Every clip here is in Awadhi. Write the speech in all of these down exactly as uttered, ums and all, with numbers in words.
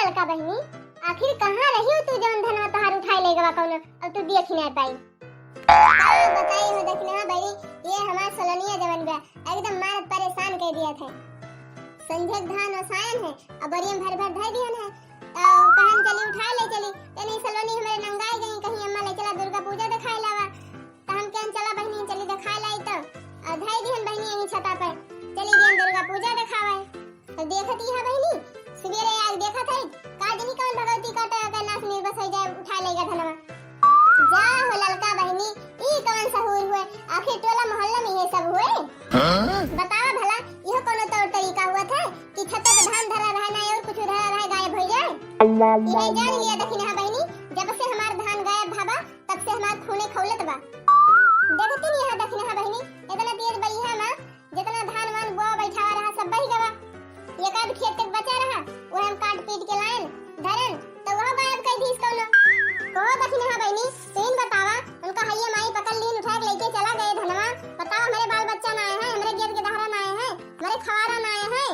ललका बहिनी, आखिर कहाँ रही हो तू, जवन धनवा तोहार उठाए ले गवा कौनो, अब तू देख ही नहीं पाई। का बताई हो दखिनहा बहिनी, ये हमार सलोनिया जवन बा, एकदम मारत परेशान कर दिया थे। संझक धान ओसायन है, अब बोरियम भर भर धर दियन है, तो कहन चली उठा ले चली, तनी सलोनी हमारे नंगाई गई, कहीं अम्मा ले चला दुर्गा पूजा दिखाए लावा, तो हम कहन चला बहिनी चली दिखाए लाई तो, और धर दिहन बहिनी यहीं छता पर, चली गई दुर्गा पूजा दिखावे। तो देखत ही है बहिनी, सुबेरे आग देखत है, का जनी कौन भगवती काटे के नास निर्बस हो जाए, उठा लेगा धनवा। जा हो ललका बहिनी, ई कौन सहूर हुए? आखिर टोला मोहल्ला में ये सब हुए? हाँ? बतावा भला, यह कौनो तौर तरीका हुआ था कि छत्ते पे धान धरा रहा, ना और कुछ धरा रहा, गायब हो जाए? ये जान लिया दखिनहा बहिनी, जब से हमार धान गायब भाबा, तब से हमार खूने खौलत बा। देखती नहीं है दखिनहा बहिनी, इतना तेज बइहा में जितना धान वान बोआ बैठावा रहा, सब बही गवा। एक आध खेत तक बचा रहा, वो हम काट पीट के लायन, धरन, तो वह गायब कर दीस कौनो। कहो दखिनहा बहिनी, तू इन बतावा, उनका हइये माई पकड़ लीन, उठा के लेके चला गए धनवा। बतावा, हमरे बाल बच्चा ना आए हैं, हमरे गेद के दहरा ना आए हैं, हमरे खवारा ना आए हैं।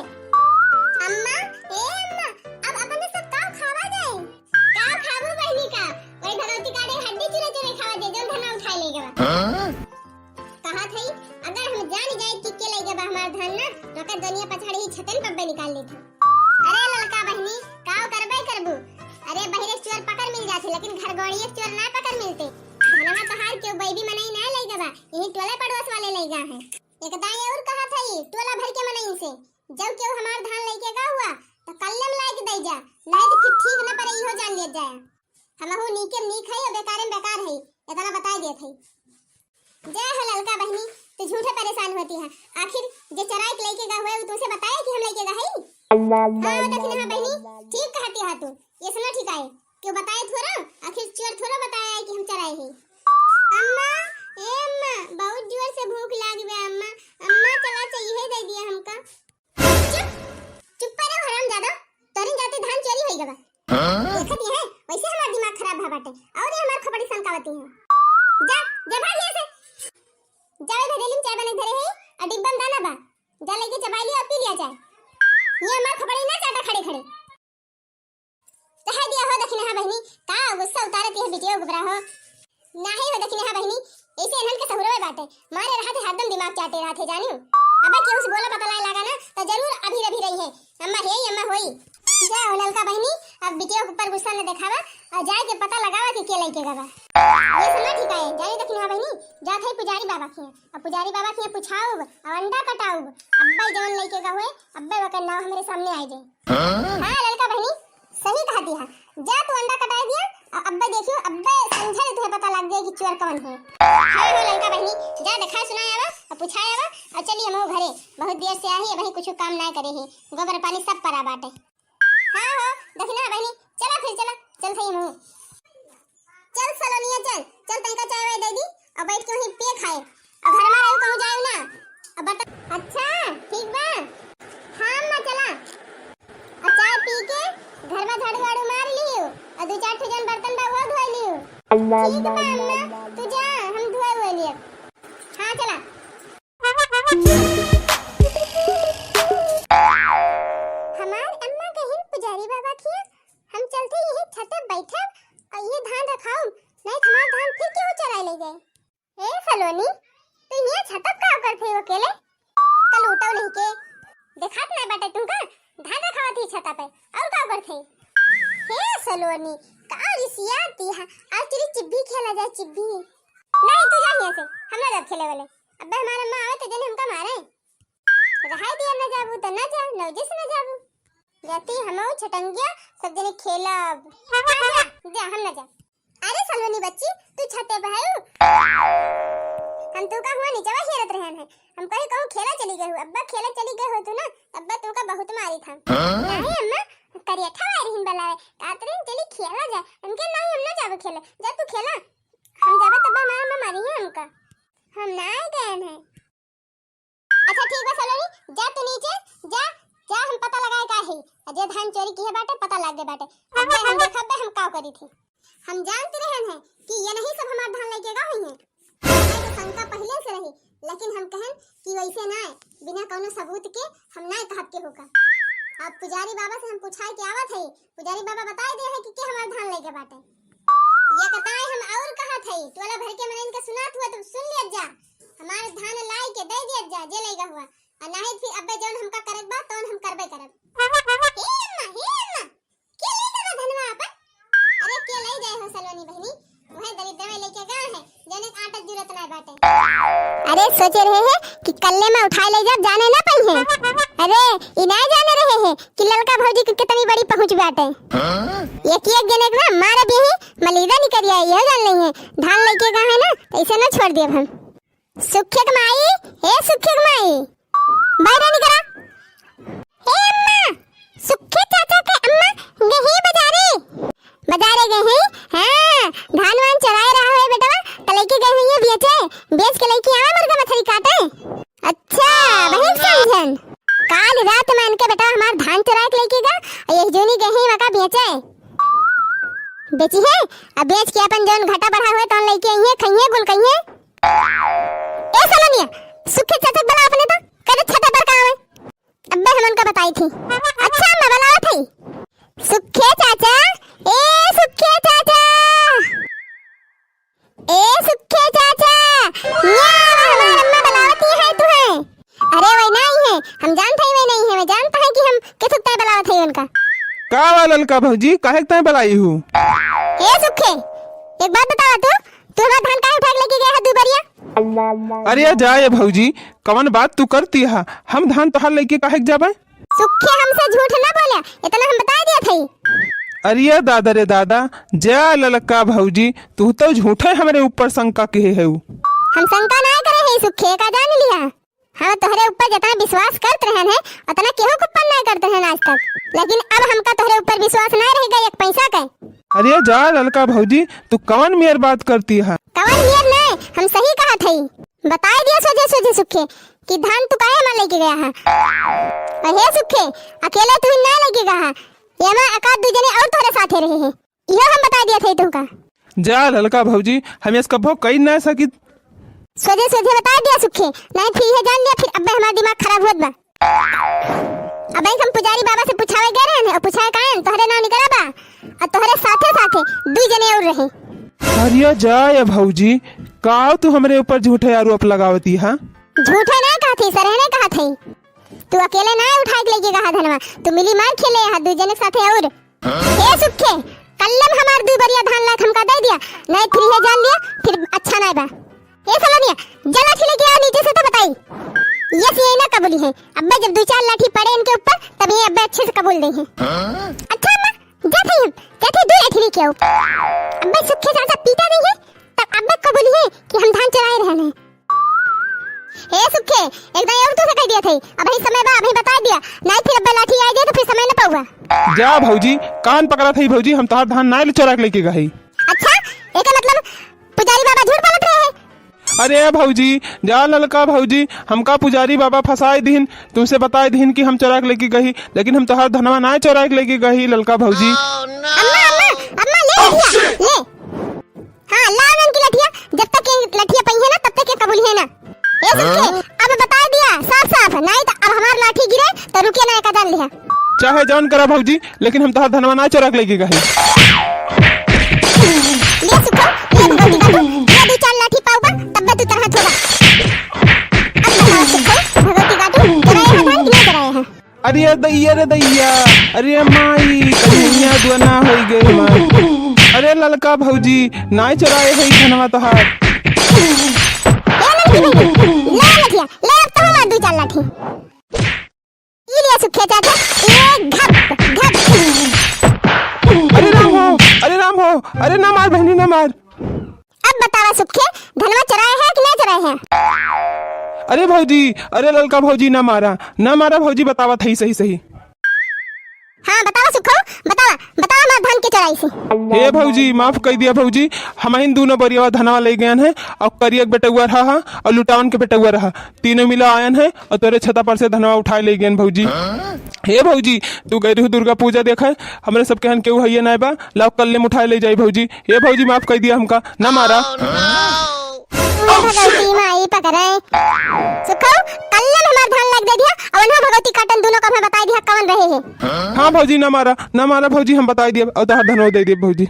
अम्मा, ए अम्मा, अब अपन सब का खावा जाए? का खाबू बहिनी का? वही भगवती काटे हड्डी चुरे चुरे खावा जाए, जौन धनवा उठाए ले गवा। हाँ? कहा थई, अगर हम जान जाए कि के लइके बा हमार धान ना, तो ओकर दुनिया पछाड़ी ही छतन पब्बे निकाल लेत हम। अरे ललका बहिनी, काव करबे करबू? अरे बहिरे चोर पकड़ मिल जाथे, लेकिन घर गौड़िए चोर ना पकड़ मिलते। धनवा तोहार केहू बैबी मनई ना लइके बा, यही टोले पड़ोस वाले लइका हैं। एक दाई और कहा थई, टोला भर के मनई से, जब केहू हमार धान लइके गा हुआ, तो कल्ले में लाइके दे जा, नहीं तो फिर ठीक न पड़े, इहो जान लिया जाए। हमहू नीके में नीक है और बेकारे में बेकार है, इतना बताए देत है। जय हो ललका बहिनी, तू झूठे परेशान होती है। आखिर जे चराई के लइके गा हुए, वो तुमसे बताया कि हम लइके गा है? हाँ, वो दखिनहा बहिनी, ठीक कहती है तू। ये सुनो ठीक है, क्यों बताए थोड़ा? आखिर चोर थोड़ा बताया है कि हम चराए हैं। अम्मा, ए अम्मा, बहुत जोर से भूख लाग बे अम्मा। अम्मा, चला चाहिए दे दिया हमका। चुप, चुप रहो हरामजादा, तोरी जाति धान चोरी होई गवा। हाँ? देखत ही है, वैसे हमार दिमाग खराब भा बाटे, और ये हमार खपड़ी सनकावती है। जा, जा भाग यहाँ से। जावे भदेली में चाय बने धरे है, और डिब्बा में दाना बा, जा लेके चबाई लिया और पी लिया चाय। ये हमार खपड़ी ना चाटा खड़े खड़े। कह दिया हो दखिनहा बहिनी, का गुस्सा उतारत यह बिटिया गुबरा हो। नाही हो दखिनहा बहिनी, ऐसे इन्हन के सहुरवे बाटे, मारे रहत है हरदम दिमाग चाटे रहत है जानियो। अबे केहू से बोला पता लाए लागा ना, तो जरूर अभी रभी रही है, अम्मा है, अम्मा होई। जा हो ललका बहिनी, अब बिटिया के ऊपर गुस्सा न दिखावा, और जाए के पता लगावा कि के लइके गवा। ये सुना ठीक है, जानी दखिनहा बहिनी, जात है पुजारी बाबा के, अब पुजारी बाबा के पुछाउब, अब अंडा कटाउब, अब्बे जवन लइके गा हुए, अब्बे वकर नाव हमरे सामने आए जाए। हाँ? हाँ, ललका बहिनी, सही कहती है। जा तू अंडा कटाए दिया, और अब्बे देखियो, अब्बे संझा ले तुहे पता लग जाए कि चोर कौन है। हाँ, हाँ, ललका बहिनी, जा देखा सुना आवा, और पूछा आवा, और चली हमहू घरे। बहुत देर से आई, अबही कुछ काम ना करे ही, गोबर पानी सब परा बाटे। हाँ हो, दखिनहा बहिनी, चला फिर चला, चल सही हमहू। चल सलोनिया चल, चल तनिका चाय वाय दे दी, और बैठ के वहीं पिए खाए, और घर में रहू कहूँ जाए ना, और बता। अच्छा, ठीक बा, हाँ अम्मा चला, और चाय पी के घर में झाड़ू वाड़ू मार लियो, और दो चार ठो जन बर्तन बा वो धोए लियो। ठीक बा अम्मा, तू जा, हम धोए हुए लिए। हाँ चला। हमार अम्मा कहिन पुजारी बाबा खिया, हम चलते यही छते बैठब और ये धान रखाउब, नहीं तो हमार धान फिर केहू चराई ले जाए। ए सलोनी, तू यहाँ छतप का करत है अकेले? कल उठो नहीं के, देखात नहीं बाटे तुमका, धान रखावत ही छता पे, और का करत है? हे सलोनी, का रिसियाती है, आज तेरी चिब्बी खेला जाए, चिब्बी। नहीं, तू जा यहाँ से, हम ना जाब खेले वाले। अब्बे हमारे अम्मा आवे तो जने हमका मारे। रहाई दिया ना जाबू तो ना जा, नौजे से ना जाबू। जाती हम छटंगिया, सब जने खेलब। हाँ, जा, जा, हम ना जा। अरे सलोनी बच्ची, तू छते पे है? हम तू का हुआ नीचे हेरत रहन है। हम कहे कहूँ खेला चली गए हो, अब्बा खेला चली गए हो तू ना, अब्बा तू का बहुत मारी था। हाँ? नहीं अम्मा, करियठा वायरहिन बलावे, कातरे चली खेला जा। हमके नहीं, हम ना जाबो खेले, जा तू खेला। हम जाबे तब हमारा अम्मा मारी है हमका। हम ना आए गए हैं। अच्छा ठीक बा सलोनी, जा तू नीचे, जा, जा हम पता लगाए का है। अजय धान चोरी किहे बाटे, पता लाग गए बाटे। अब्बे हम देखब बे हम का करी थी। हम जानते रहन है कि ये नहीं सब हमार धान लेके गा हुई हैं। हमारे तो शंका पहले से रही, लेकिन हम कहन कि वैसे ना है, बिना कौनो सबूत के हम ना कहब के होका। अब पुजारी बाबा से हम पुछाए के आवत हई, पुजारी बाबा बताई दे है कि के हमार धान लेके बाटे। ये कताई हम और कहत हई, टोला भर के मनइन के सुनात हुआ तो सुन लिया जा, हमार धान लाई के दे दिया जा, जे लेगा हुआ, और नहीं फिर अब्बे जौन हमका करक बा तौन हम करबे करब। हे अम्मा, हे अम्मा, के ले गवा धनवा आपन? अरे के ले गए हो सलोनी बहनी? वह दरिद्रवा लेके गए हैं, जने आटा जरूरत ना बाटे। अरे सोचे रहे हैं कि कल्ले में उठाए ले जाब, जाने ना पाई है। अरे ई ना जाने रहे हैं कि ललका भौजी की कितनी बड़ी पहुँच बाटे। एक एक जने के ना मारब यही मलीदा निकल आई, यह जान नहीं है। धान लेके गए हैं ना, तो इसे ना छोड़ दियब हम। सुखे के माई, ए सुखे के माई, बाहर निकरा। ए अम्मा, सुखे चाचा के अम्मा गही बजारे। बजारे गही? हाँ, धान वान चराए रहा है बेटवा, त लेके गई हुई है बेचे। बेच के लेके आवे मुर्गा मछली काटे। अच्छा, वही समझन। काल रात में इनके बेटा हमार धान चुराए के लेके गा, और यही जोनी गही मका बेचे। बेची है, अब बेच के अपन जौन घाटा बढ़ा हुए तौन लेके आई है, खइए गुल खइए। ए सलोनिया, सुखे चाचा के बुला अपने तो, कदे छठा पर का आवे? अब्बे हम उनका बताई थी। अच्छा, मैं बुलावत हई। सुखे चाचा, ए सुखे चाचा, ए सुखे चाचा, या हमार अम्मा बुलावती है तुहे। अरे वही नहीं है, हम जानते ही वही नहीं है, मैं जानता है कि हम किस तय बुलावत है उनका। का वा ललका भौजी, काहे के तय बुलाई हूँ? ए सुखे, एक बात बतावा तू, तू हमार धान काहे उठा के लेके गया है दू बरिया? अरे जा ये भौजी, कवन बात तू करती है? हम धान तोहार लेके काहे के जाबे? सुखे हमसे झूठ ना बोले, इतना हम बता दिया थे। अरे दादा रे दादा, जा ललका भौजी, तू तो झूठे हमरे ऊपर शंका किहे है। हम शंका ना करे है सुखे, का जान लिया? हम तोहरे ऊपर जितना विश्वास करत रहन है, उतना केहू के ऊपर नहीं करत रहन आज तक। लेकिन अब हमका तोहरे ऊपर विश्वास नहीं रहेगा एक पैसा के। अरे जा ललका भौजी, तू कवन मेर बात करती है? कवन मेर नहीं, हम सही कहत हई। बताई दिया सोझे सोझे सुखे कि धान तू काहे हमार लेके गया है। और हे सुखे, अकेले तू ही ना लेके गया है, ये हमार एकाध दू जने और तोहरे साथे रहे हैं। इहो हम बता दिया थे तुमका। जा ललका भौजी, हम इसका भोग कई ना सकित। सोझे सोझे बता दिया सुखे, नहीं फिर ये जान लिया, फिर अब्बे हमार दिमाग खराब होत बा। अब्बे हम पुजारी बाबा से पुछावे गए रहे और पुछाए कायन तोहरे नाम निकला बा और तोहरे साथे साथे दू जने और रहे। अरे जा ये भौजी, का तू हमरे ऊपर झूठे आरोप लगावती है? झूठे नहीं कहती सर, नहीं कहत है। तू अकेले ना उठाए के लेके गहा धनवा, तू मिली मार खेले यहाँ दू जने साथे और। हे सुखे, कल्लम हमार दू बरिया धान लात हमका दे दिया, नहीं फिर ये जान लिया, फिर अच्छा ना बा। हे सलोनिया, जा लाठी लेके आओ नीचे से तो बताई। ये सी ना कबूली है, अब्बे जब दो चार लाठी पड़े इनके ऊपर, तब ये अब्बे अच्छे से कबूल दे हैं। अच्छा अम्मा, जा थे हम, जा थे दो लाठी लेके आओ। अब्बे सुखे सासा पीटा नहीं है, तब अब्बे कबूली है कि हम धान चराए रहने हैं। हे सुखे, एक दाई और तुसे कह दिया था, अबही समय बा, अबही बता दिया, नहीं फिर अब्बे लाठी आ जाए तो फिर समय न पाऊंगा। जा भौजी, कान पकड़ा था भौजी, हम तोहार धान ना चोरा के लेके गई। अच्छा, एक मतलब पुजारी बाबा झूठ बोलत रहे हैं। अरे भौजी, जा ललका भौजी, हमका पुजारी बाबा फंसाए दिहिन, तुमसे बताए दिहिन कि हम चोरा के लेके गई, लेकिन हम तोहार धनवा ना चोरा के लेके गई ललका भौजी। अम्मा, अम्मा, अम्मा, ले लठिया, ले। हाँ, लाओ ना इनकी लठिया, जब तक ये लठिया पई है ना, तब तक ये कबूल है ना। ए सुखे, अब बता दिया साफ साफ, नहीं तो अब हमार लाठी गिरे तो रुके ना, एक जान लिया। चाहे जौन करा भौजी, लेकिन हम तोहार धनवा ना चोरा के लेके गई। ले सुखे, ले भगवती काटू, ये दो चार लाठी पाऊबा, तब तू तरह थोड़ा। अब बताओ सुखे, भगवती काटू, डराए है धान कि नहीं डराए है? अरे दैया रे दैया, अरे माई, कन्हैया दुआना होई गए हमार। अरे ललका भौजी, नाय चोराए है ई धनवा तोहार। ए ललकी भैया, ले लठिया, ले अब तो हमार दू चार लाठी। ई लिया सुखे चाचा, ये घप, घप। अरे राम हो, अरे राम हो, अरे ना मार बहनी, ना मार। अब बतावा सुखे, धनवा चोराए है कि ना चोराए है? अरे भौजी, अरे ललका भौजी, ना मारा, ना मारा भौजी, बतावा थई सही सही। हाँ बतावा सुखो, बतावा, बतावा हमार धान के चोराई से। हे भौजी, माफ कर दिया भौजी, हमहिन दोनों बरियावा धनवा ले गयन है और करिया के बेटउआ रहा हा और लुटावन के बेटउआ रहा, तीनों मिला आयन है और तोरे छता पर से धनवा उठाए ले गयन भौजी। हे भौजी, तू गई रहू दुर्गा पूजा देखे, हमरे सबके हन केहू हइये नाय बा, लाओ कल्ले में उठाए ले जाई भौजी। हे भौजी, माफ कर दिया हमका, ना मारा। भगवती माई पकड़े। सुखऊ, कल्ले में हमार धान लाग दे दिया, अउर उन्हों भगवती काटन दुनो का हमें बताई दिया कवन रहे हैं। हाँ भौजी, ना मारा, ना मारा भौजी, हम बताई दिया, अउर तोहार धनवा दे दिया भौजी।